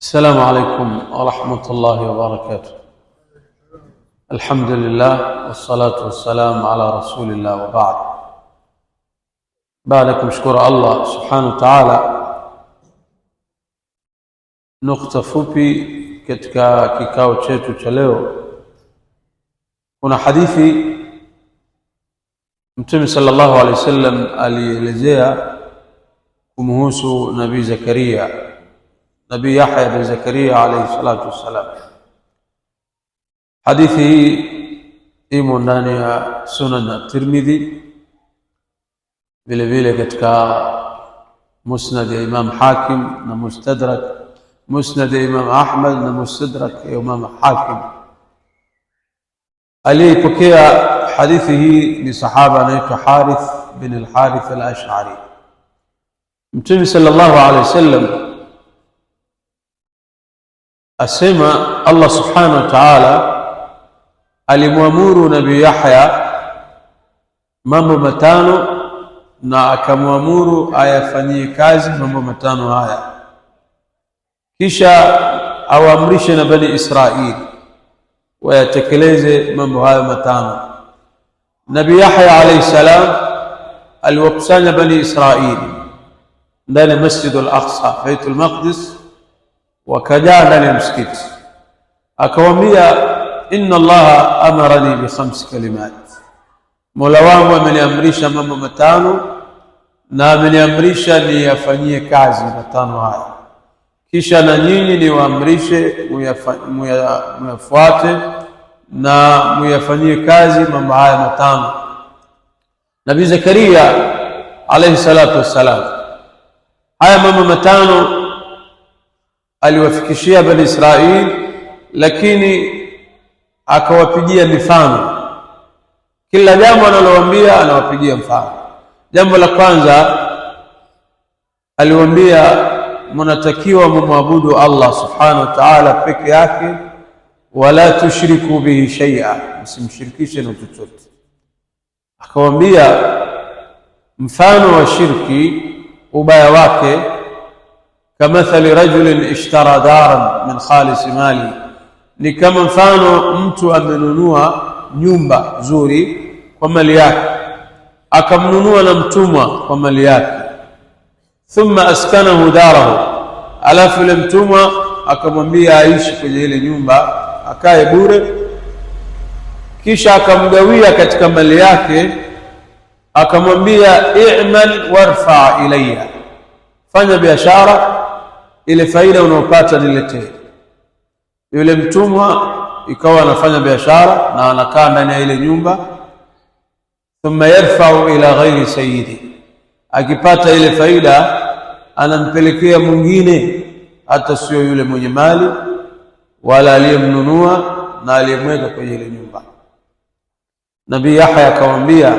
السلام عليكم ورحمة الله وبركاته. الحمد لله والصلاة والسلام على رسول الله وبعد. Baada ya kumshukuru Allah subhanahu wa ta'ala, nukta fupi katika kikao chetu cha leo, kuna hadithi Mtume sallallahu alaihi wasallam alielezea kumhusu Nabii Zakaria, Nabii Yahya bin Zakaria alayhi salatu wassalam. Hadithi hii imo ndani ya Sunan at-Tirmidhi, vile vile katika Musnad ya Imam Hakim na Mustadrak, Musnad ya Imam Ahmad na Mustadrak ya Imam Hakim. Aliyeipokea hadithi hii ni sahaba anaitwa Harith bin al-Harith al-Ash'ari. Mtume sallallahu alaihi wasallam asema Allah subhanahu wa ta'ala alimwamuru Nabii Yahya mambo matano na akamwamuru ayafanyie kazi mambo matano haya, kisha awaamrishe na Bani Israili wayatekeleze mambo hayo matano. Nabii Yahya alayhi salam aliwakusanya Bani Israili ndani ya Masjid al-Aqsa, Baitul Maqdis, wakajaa ndani ya msikiti, akawaambia inna Allaha amarani bi khamsi kalimat, Mola wangu ameniamrisha mambo matano na ameniamrisha niyafanyie kazi matano haya, kisha na nyinyi niwaamrishe muyafuate na muyafanyie kazi mambo haya matano. Nabii Zakaria alayhi salatu wassalam, haya mambo matano aliwafikishia Bani Israil, lakini akawapigia mifano. Kila jambo analowaambia anawapigia mfano. Jambo la kwanza aliwaambia, mnatakiwa mumwabudu Allah subhanahu wa ta'ala peke yake, wala tushriku bihi shay'a, msimshirikishe na chochote. Akawaambia mfano wa shirki, ubaya wake, kamathali rajulin ishtara daran min khalisi mali, ni kama mfano mtu amenunua nyumba nzuri kwa mali yake, akamnunua na mtumwa kwa mali yake, thumma askanahu darahu, alafu yule mtumwa akamwambia aishi kwenye ile nyumba akae bure, kisha akamgawia katika mali yake, akamwambia i'mal warfa ilayya, fanya biashara, ile faida unaopata niletee. Yule mtumwa ikawa anafanya biashara na anakaa ndani ya ile nyumba, thumma yarfau ila ghairi sayyidi, akipata ile faida anampelekea mwingine, hata sio yule mwenye mali wala aliyemnunua na aliyemweka kwenye ile nyumba. Nabii Yahya akamwambia,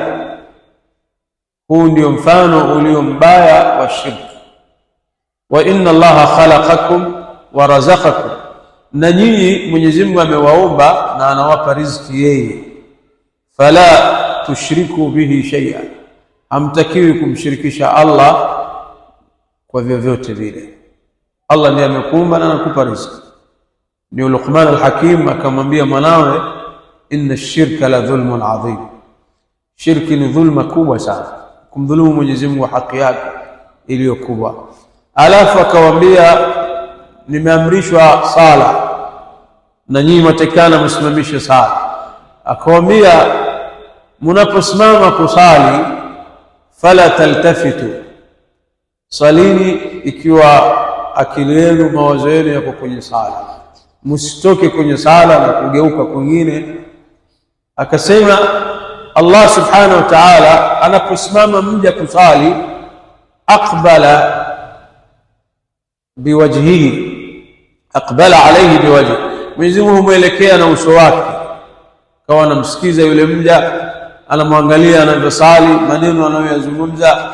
huu ndio mfano ulio mbaya wa shirki. Wa inna Allaha khalaqakum wa razaqakum, na nyinyi Mwenyezi Mungu amewaumba na anawapa riziki yeye. Fala tushriku bihi shay'a, hamtakiwi kumshirikisha Allah kwa vyovyote vile. Allah ndiye amekuumba na anakupa riziki. Ndio Luqman al-Hakim akamwambia mwanawe, inna shirka la dhulmun adhim, shirki ni dhulma kubwa sana, kumdhulumu Mwenyezi Mungu haki yake iliyo kubwa. Alafu akawambia, nimeamrishwa sala na nyinyi mwatakikana msimamishe sala. Akawambia, mnaposimama kusali, fala taltafitu, salini ikiwa akili yenu mawazo yenu yako kwenye sala, msitoke kwenye sala na kugeuka kwingine. Akasema Allah subhanahu wa ta'ala anaposimama mja kusali, aqbala biwajhihi, aqbala alayhi biwajhi, Mwenyezi Mungu humwelekea na uso wake, kawa anamsikiza yule mja, anamwangalia anavyosali, maneno anayoyazungumza.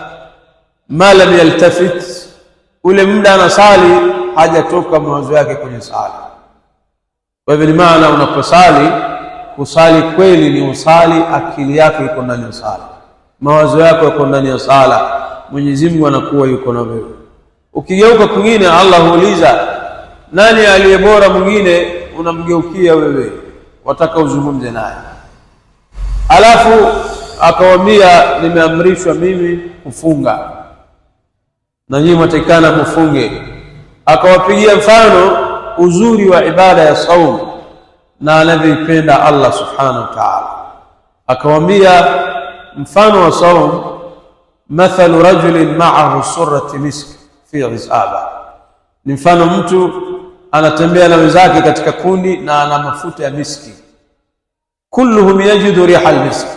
Ma lam yaltafit, ule muda anasali hajatoka mawazo yake kwenye sala. Kwa hivyo ni maana unaposali, kusali kweli ni usali akili yako iko ndani ya sala, mawazo yako yako ndani ya sala, Mwenyezi Mungu anakuwa yuko na wewe. Ukigeuka kwingine, Allah huuliza Nani aliye bora mwingine unamgeukia wewe, wataka uzungumze naye. Alafu akawambia, nimeamrishwa mimi kufunga na nyinyi mwatakikana mufunge. Akawapigia mfano uzuri wa ibada ya saumu na anavyoipenda Allah subhanahu wa ta'ala. Akawambia mfano wa saumu, mathalu rajulin ma'ahu surati misk fi isaba, ni mfano mtu anatembea na wenzake katika kundi na ana mafuta ya miski. Kulluhum yajidu riha almisk,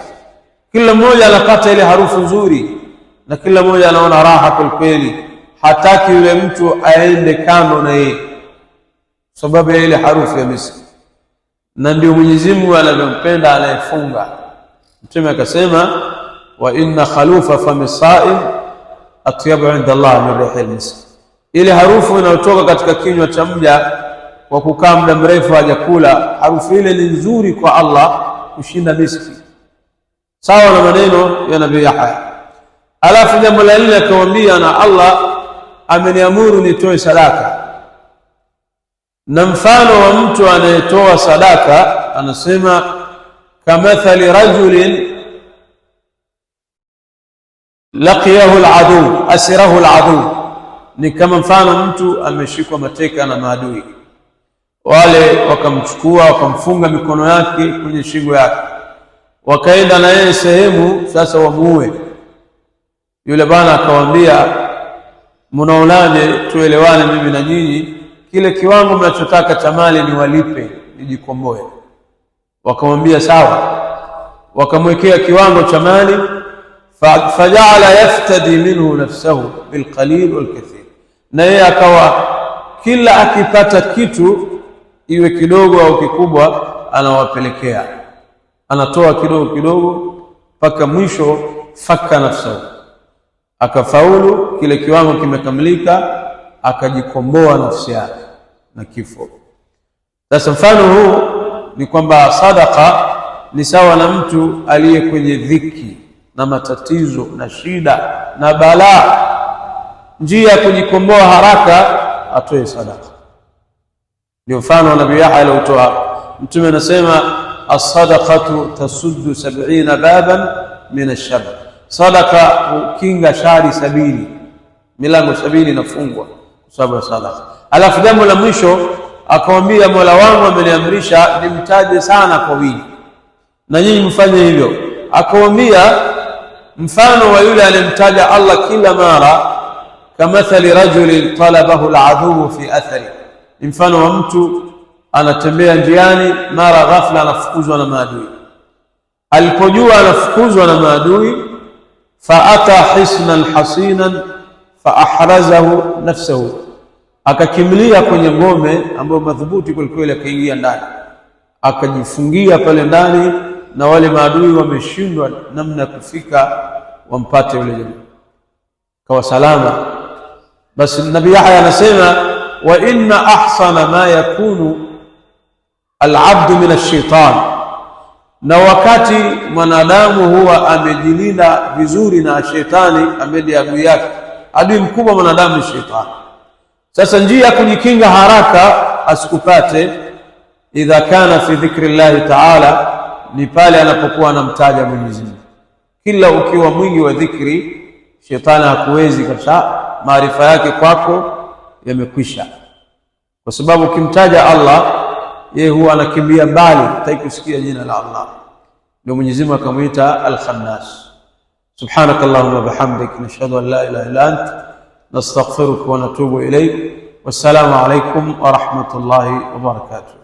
kila mmoja anapata ile harufu nzuri na kila mmoja anaona raha kwelikweli, hataki yule mtu aende kando na yeye sababu ya ile harufu ya miski. Na ndio Mwenyezi Mungu anavyompenda anayefunga. Mtume akasema, wa inna khalufa fami saim atyabu inda Allah min rihi almisk, ile harufu inayotoka katika kinywa cha mja kwa kukaa muda mrefu hajakula, harufu ile ni nzuri kwa Allah kushinda miski, sawa na maneno ya Nabii Yahya. Alafu jambo la nne akamwambia, na Allah ameniamuru nitoe sadaka, na mfano wa mtu anayetoa sadaka anasema, kamathali rajulin laqiyahu aladu asirahu aladu, ni kama mfano mtu ameshikwa mateka na maadui wale, wakamchukua wakamfunga mikono yake kwenye shingo yake, wakaenda na yeye sehemu sasa wamuue. Yule bwana akawaambia, mnaonaje tuelewane mimi na nyinyi, kile kiwango mnachotaka cha mali niwalipe nijikomboe? Wakamwambia sawa, wakamwekea kiwango cha mali. Fajaala yaftadi minhu nafsahu bilqalil walkathir, na yeye akawa kila akipata kitu iwe kidogo au kikubwa anawapelekea, anatoa kidogo kidogo mpaka mwisho, faka nafsahu, akafaulu, kile kiwango kimekamilika, akajikomboa nafsi yake na kifo. Sasa mfano huu ni kwamba sadaka ni sawa na mtu aliye kwenye dhiki na matatizo na shida na balaa, njia ya kujikomboa haraka atoe sadaka. Ndio mfano wa Nabii Yahya aliotoa. Mtume anasema as-sadaqatu tasuddu 70 baban min ash-shar, sadaka hukinga shari 70, milango 70 inafungwa kwa sababu ya sadaka. Alafu jambo la mwisho akamwambia, Mola wangu ameniamrisha nimtaje sana kwa wingi, na nyinyi mfanye hivyo. Akamwambia mfano wa yule alimtaja Allah kila mara, kamathali rajulin talabahu al-adhuwu fi athari, ni mfano wa mtu anatembea njiani, mara ghafla anafukuzwa na maadui. Alipojua anafukuzwa na maadui, faata hisnan hasinan faahrazahu nafsahu, akakimbilia kwenye ngome ambayo madhubuti kwelikweli, akaingia ndani, akajifungia pale ndani, na wale maadui wameshindwa namna ya kufika wampate yule jamaa, kawa salama. Basi Nabii Yahya anasema, wa inna ahsana ma yakunu alabdu min alshaitan, na wakati mwanadamu huwa amejilinda vizuri na shetani, ambaye ndiye adui yake, adui mkubwa mwanadamu ni shetani. Sasa njia ya kujikinga haraka asikupate, idha kana fi dhikri llahi taala, ni pale anapokuwa anamtaja Mwenyezi Mungu. Kila ukiwa mwingi wa dhikri, shetani hakuwezi kabisa, maarifa yake kwako yamekwisha, kwa sababu ukimtaja Allah yeye huwa anakimbia mbali, hataki kusikia jina la Allah. Ndio Mwenyezi Mungu akamwita Al-Khannas. Subhanaka Allahumma bihamdik nashhadu an la ilaha illa ant nastaghfiruka wa natubu ilaik. Wassalamu alaykum wa rahmatullahi wa barakatuh.